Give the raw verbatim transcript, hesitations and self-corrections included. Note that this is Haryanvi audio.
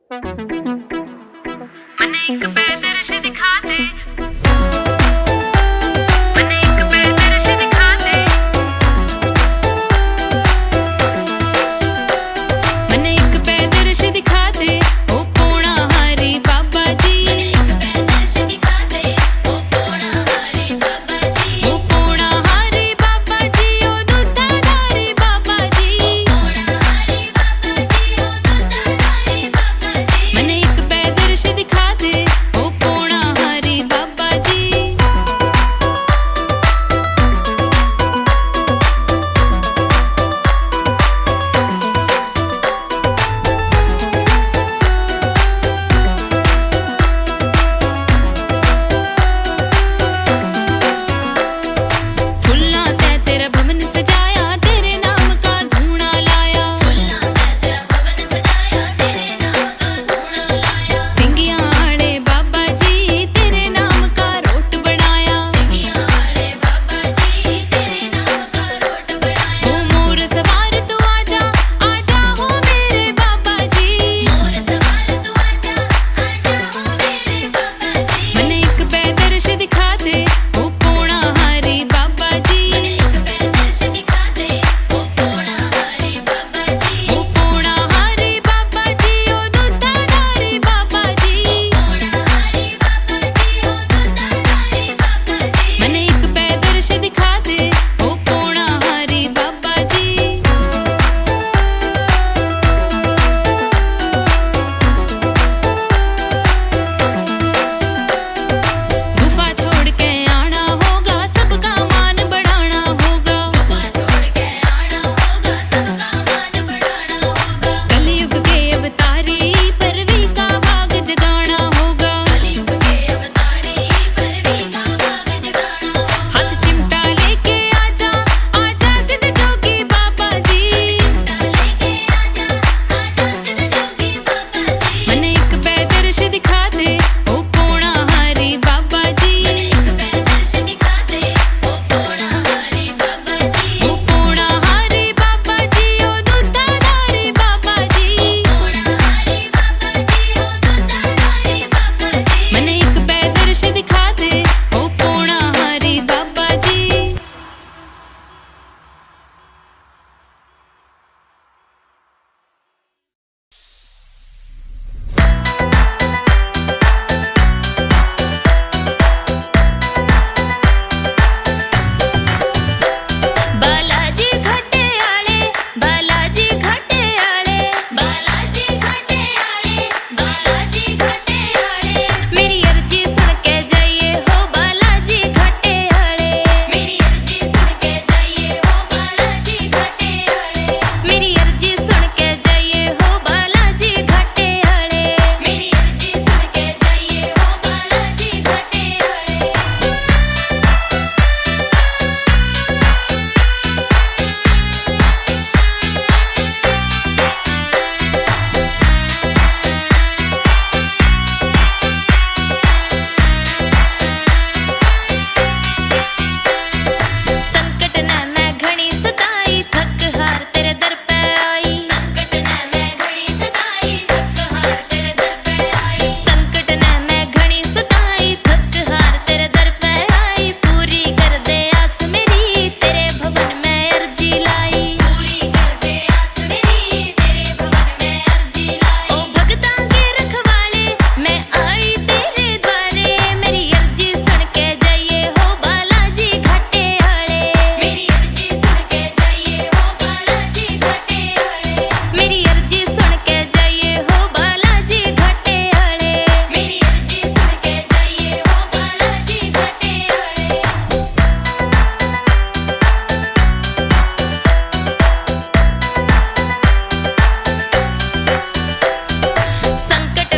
मन्ने एक पैदर्श दिखा दे, मन्ने एक पैदर्श दिखा दे, मन्ने एक पैदर्श दिखा दे, ओ पोणा हारी बाबा जी। मन्ने एक पैदर्श दिखा दे, ओ पोणा हारी बाबा जी। ओ पोणा हारी बाबा जी, ओ दूधाधारी बाबा जी। पोणा हारी बाबा जी, ओ दूधाधारी बाबा जी। मन्ने एक पैदर्श दिखा दे, ओ पोणा हारी बाबा जी। फुल्लां तै तेरा भवन सजाया, तेरे नाम का धूणा लाया। फुल्लां तै तेरा भवन सजाया, तेरे नाम का धूणा लाया। सिंगियां आले बाबा जी, तेरे नाम का रोट बनाया। सिंगियां आले बाबा जी, तेरे नाम का रोट बनाया। ओ मोर सवार तू आजा, आजा हो मेरे बाबा जी। मोर सवार तू आजा, आजा हो मेरे बाबा जी। मन्ने एक पैदर्श दिखा दे, ओ पोणा हारी बाबा जी। मन्ने एक पैदर्श दिखा दे, ओ पोणा हारी बाबा जी। ओ पोणा हारी बाबा जी, ओ दूधाधारी बाबा जी। ओ पोणा हारी बाबा जी, ओ दूधाधारी बाबा जी। मन्ने एक पैदर्श दिखा दे, ओ पोणा हारी बाबा जी। गुफा छोड़ के आना होगा, सबका मान बढ़ाना होगा। गुफा छोड़ के आना होगा, सबका मान बढ़ाना होगा। कलयुग के अवतारी, परवी का भाग जगाना होगा। कलयुग के अवतारी, परवी का भाग जगाना होगा। हाथ चिमटा लेके आजा, आजा सिद्ध जोगी बाबा जी। हाथ चिमटा लेके आजा, आजा सिद्ध जोगी बाबा जी। मन्ने एक पैदर्श दिखा दे, ओ पोणा हारी बाबा जी। मन्ने एक पैदर्श दिखा दे, ओ पोणा हारी बाबा जी। ओ पोणा हारी बाबा जी, ओ दूधाधारी बाबा जी। पोणा हारी बाबा जी, ओ दूधाधारी बाबा जी। मन्ने एक पैदर्श दिखा दे, ओ पोणा हारी बाबा जी। बालाजी घाटे आले, बालाजी घाटे आले, बालाजी घाटे आले, बालाजी घाटे आले। मेरी अर्जी सुन के जाइए हो बालाजी घाटे आले। मेरी अर्जी सुन के जाइए हो बालाजी घाटे आले। मेरी अर्जी सुन के जाइए हो बालाजी घाटे आले। मेरी अर्जी सुन के जाइए हो बालाजी घाटे आले। संकट ने मैं घणी सताई, थक हार तेरे दर पे आई। संकट ने मैं घणी सताई, थक हार तेरे दर पे आई। संकट ने मैं घणी सताई, थक हार तेरे दर पे आई। पूरी कर दे आस मेरी, तेरे भवन में अर्जी लाई। पूरी कर दे आस मेरी, तेरे भवन में अर्जी लाई। ओ भगतां के रखवाले, मैं आई तेरे द्वारे। मेरी अर्जी सुन के जाइए हो बालाजी घाटे आले। मेरी अर्जी सुन के जाइए हो बालाजी घाटे आले। मेरी अर्जी सुन के जाइए हो बालाजी घाटे आले। मेरी अर्जी सुन के जाइए हो बालाजी घाटे आले। संकट